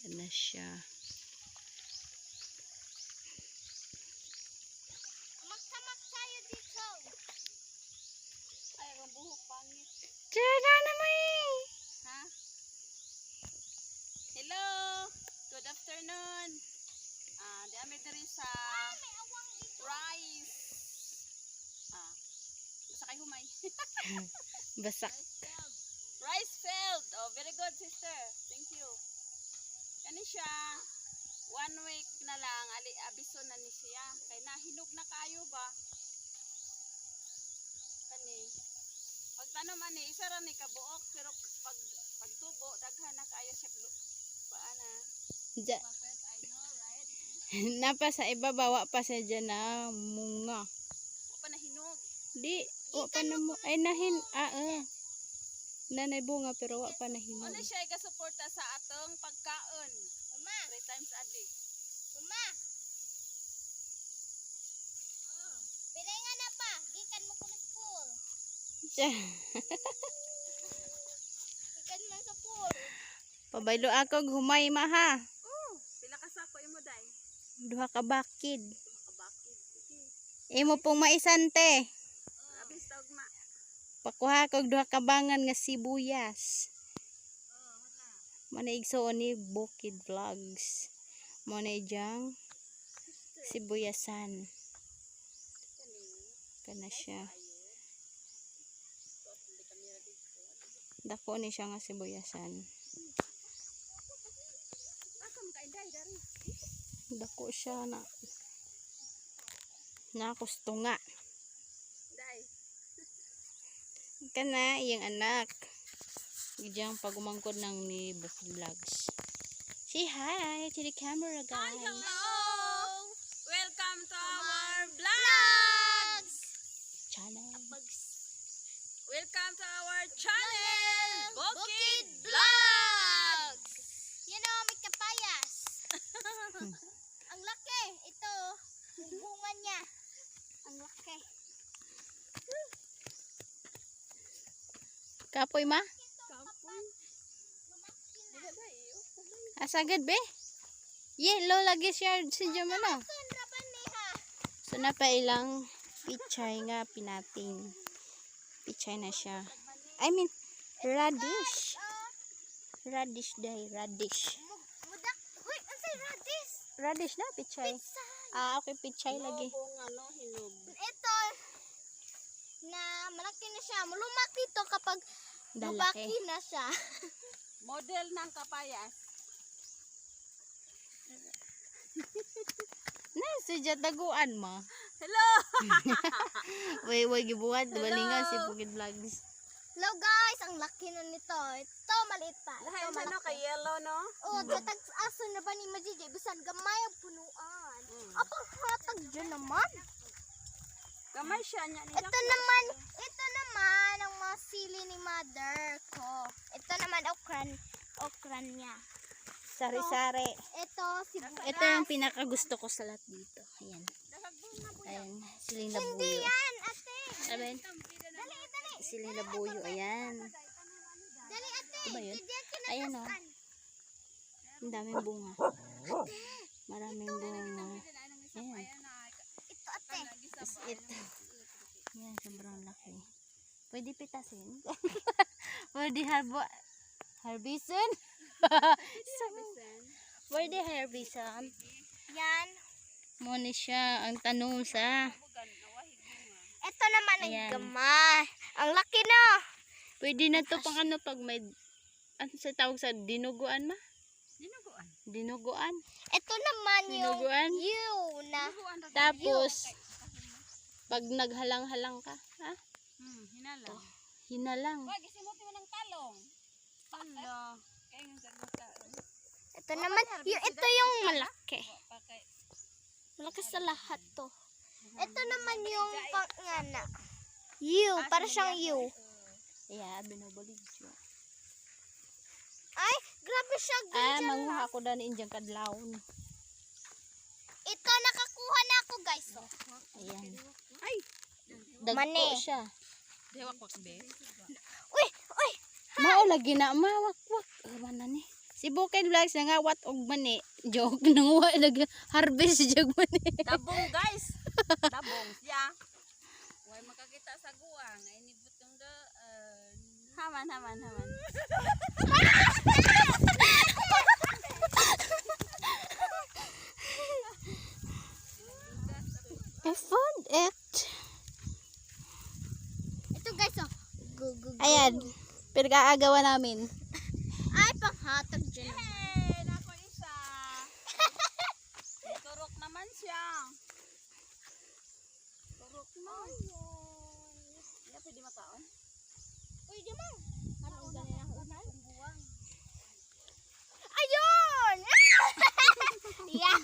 Kana siya. Magsamak tayo dito. Ay, ang buhok pangit. Tara na may! Ha? Hello! Good afternoon! Ah, di ami diri sa May awang dito. rice. Ah, basta kay humay. Basak. Rice field. Oh, very good, sister. Thank you. Kani siya, one week na lang, ali abiso na ni siya. Kay nahinog na kayo ba? Kani. Pag tanom ani, isa ra ni kabuok, pero pag pagtubo, daghan na kayo siya. Paana? Ja. Napa sa ibabawa pa siya dyan na munga. Wa pa nahinog. Di, wa pa na mo. Ay, nahin, ah, ah. Nanay bunga pero wa pa nahinog. Ano siya igasuporta sa atong pagkaon. Mama, Three times a day. mama. Pilay nga na pa. Gikan mo ko sa pool. Siya. Gikan mo sa pool. Pabaylo ako humay ma ha. Oh, pila ka sako imo day? Duha ka bakid. Kabakid. Sige. Imo pong maisante. Abis tawag ma. Pakuha kog duha ka bangan nga sibuyas. Mana igsoon ni Bukid Vlogs. Mo na ijang sibuyasan. Kana siya. Dako ni siya nga sibuyasan. Asa man ka inday dari? Dako siya na. Nakusto nga. Day. Kana iyang anak. Ijang pagumangkod ng ni Bukid Vlogs. Say hi to the camera, guys. Hello! Welcome to our vlog! Channel. Bugs. Welcome to our channel, Bukid Bukid Vlog! You know, may kapayas. Ang laki. Ito, yung bunga niya. Ang laki. Kapoy ma? Kapoy. Asagad be? Yellow lagi siya si Jamano. Saan raban ni ha? So napa ilang pichay nga pinating. Pichay na siya. I mean, radish. Oh, Radish day, radish. mudak. Uy, ang say radish. Radish na pichay. Pizza. Ah, okay, pichay lagi. Bunga no, hinog. Ito, na malaki na siya. Malumaki ito kapag Dalaki. lumaki na siya. Model ng kapayas. Na, si Jataguan mo. Hello! Way, way, gibuhat. Balingan si Bukid Vlogs. Hello guys, ang laki na nito. Ito, maliit pa. Ito, Lahat siya no, malaki. kay yellow no? Oh, katag aso na ba ni Majijay? Bisan gamay ang punuan. Apang hatag dyan naman. Gamay siya niya ni Ito naman ang mga sili ni mother ko. Ito naman okran, okran niya. Sari-sari. Ito sibuyas. Ito yung pinakagusto ko sa lahat dito. Ayan. Ayan. Siling Hindi labuyo. yan, ate. Sabi, Dali, dali. siling labuyo. Ayan. Dali, ate. Ito ba yun? Diyan ka Ayan, oh. nataskan. Ang daming bunga. Maraming bunga. Ayan. Ito, ate. Tapos ito. Ayan, sobrang laki. Pwede pitasin? Pwede harvestin? Pwede harvestin? Yan. Muna siya ang tanong sa... Ito naman ang Ayan. gamay. Ang laki na. Pwede na to pang ano pag may... Ano sa tawag sa dinuguan ma? Dinuguan. Dinuguan. Ito naman yung Dinuguan. you na. Tapos, pag naghalang-halang ka, ha? Hinalang. Hinalang. Wag, isimuti mo ng talong. Hala. Kaya nga sa Ito naman, yung, ito yung malaki. Pakay. Malaki sa lahat to. Ito naman yung pangana. You, para siyang you. Yeah, binabaligyo. Ay, grabe siya. Ah, Ganyan. manguha ko dani injang kadlawon. Ito, nakakuha na ako guys. Oh. Ayan. Ay! Dagko Mani. siya. Dewa kwak be. Uy, uy. Mao lagi na mawakwak. Mana ni? Si Bukid Vlogs nangawat og mani. Joke, nanguha nag harvest jog mani. Dabong guys. Dabong siya. Way makakita sa guwang ay nibot yung daan. Haman, haman, haman. I found it. Ito guys, oh. Go, go, go. Ayan, pinag-aagawa namin. Ay, panghatag dyan. Hey, nako isa. Turok naman siya. Turok na. Yeah, pwede makaon. Uy, di mo. Parang ganun ang unan. Ayun! Yeah!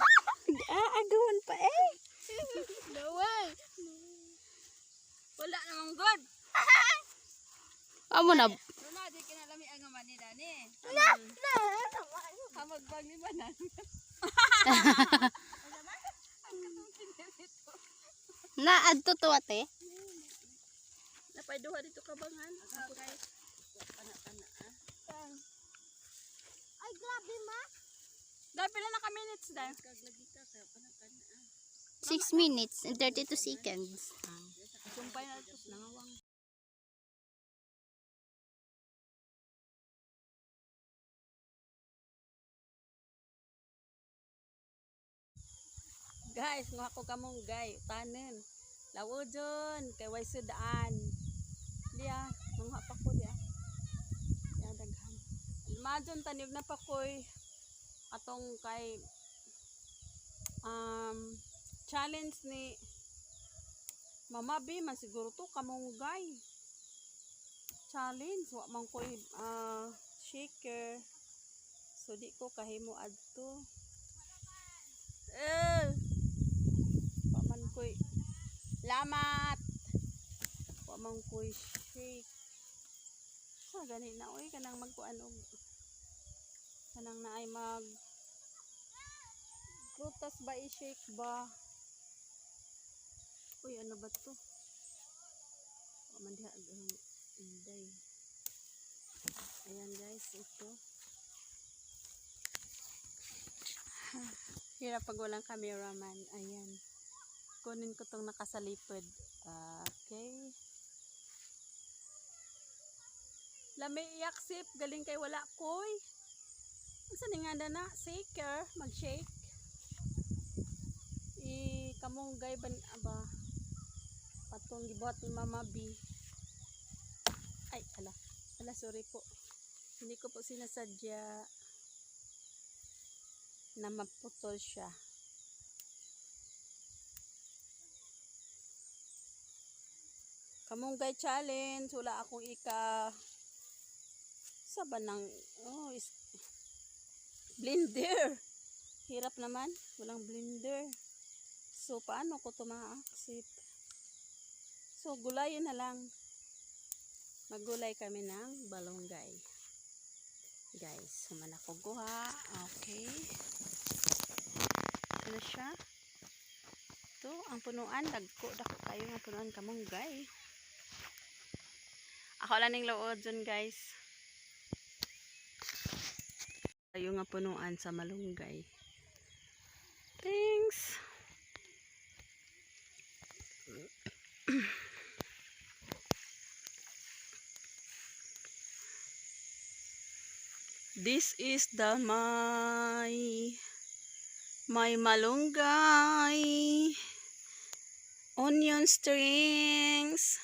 Nag-aagawan pa eh. No way! Wala namang good. Amo na. Luna, di kinalami ang mani dani. Na! Na! Hamagbang ni manan. Na adto to ate. Napay duha dito kabangan. Ay, grabe ma. Dahil pila na ka minutes dahil. 6 minutes and 32 seconds. Sumpay na ito nangawang. Guys, nguha ko kamong gay, tanin. Lawo dyan, kay way sudaan. Diya, manguha pa ko diya. Diya, daghan. Almadyon, tanim na pa ko'y atong kay challenge ni Mama B, man siguro to kamunggay. Challenge, wa man ko'y shaker. So di ko kahimo adto. Eh. Wa man ko'y lamat. Wa man ko'y shake. Sa gani na oy kanang magkuan og kanang naay mag prutas ba i-shake ba? Uy, ano ba to? Wa man diha ang inday. Ayan guys, ito. Hirap pag walang cameraman. Ayan. Kunin ko tong nakasalipod. Okay. Lami iyak sip. Galing kay wala koy. Unsa ni nga na? Shaker. Mag-shake. I kamunggay ban aba. Patong gibuhat ni Mama B. Ay, ala. Ala, sorry po. Hindi ko po sinasadya na maputol siya. Kamunggay challenge. Wala akong ika sa ba ng oh, is, blender. Hirap naman. Walang blender. So, paano ko ito ma-accept? So, gulayin na lang. Maggulay kami ng balonggay. Guys, human ako guha. Okay. Ito na siya. Ito, ang punuan. Dagko, dako kayo nga punuan kamunggay. Ako lang ning lood dyan, guys. Tayo nga punuan sa malunggay. Thanks! This is the my malunggay onion strings.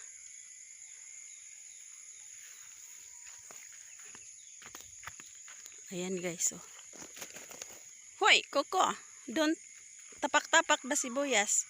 Ayan guys, oh. Hoy, Coco, don't tapak-tapak na sibuyas.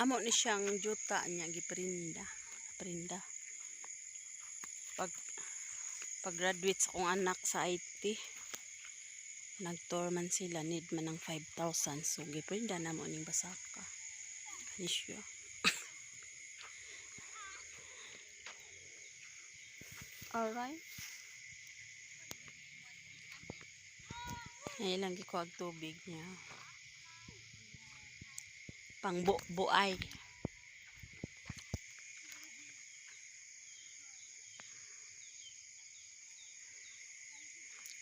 Amo ni siyang juta niya giprinda. Prinda. Pag pag-graduate sa akong anak sa IT, nagtour man sila, need man ng 5,000. So, giprinda na mo ning basaka. Kani siya. Alright. Ay lang gikuha og tubig niya. Pangbubuay.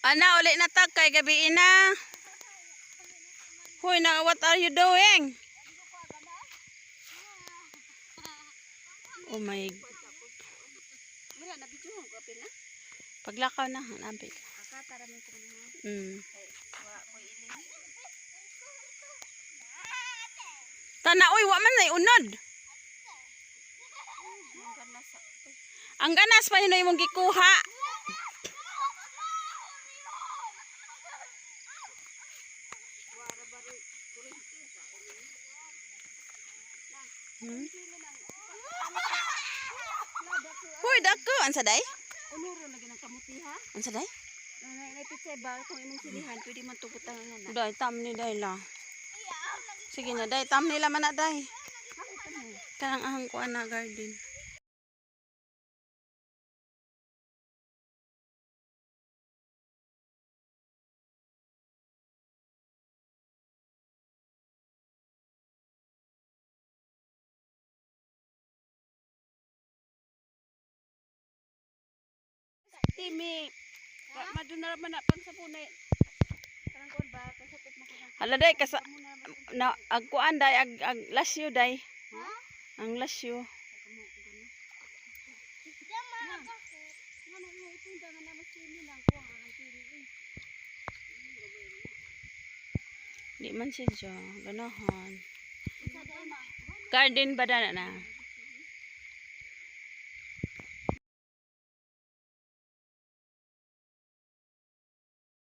Ana, uli na ta kay gabi na. Hoy, na what are you doing? Oh my. Wala na video ko apil na. Paglakaw na, nabi. Aka tara man ko na. Wa ko ili. Tana, oy, wa man nay unod. Ang ganas pa yun imong gikuha. Hoy, dako, ansa day? Unuro lagi ng kamuti ha. Ansa day? Nanay na pitsay ba kung imong silihan pwede man tugutan nga na. Day, tam ni day la. Sige na, day, tam nila man na, day. Kanang ahang kuan na garden. Timi. Madunara man na pang sapunay. Karang kuan ba pasapit mo ko ng Hala day kasa na ag kuan day ag lasyo day. Ang lasyo. Ngano mo itong nga na mas timi lang kuha ang timi. Eh. Di man siya dyan. Ganahan. Garden ba dana na?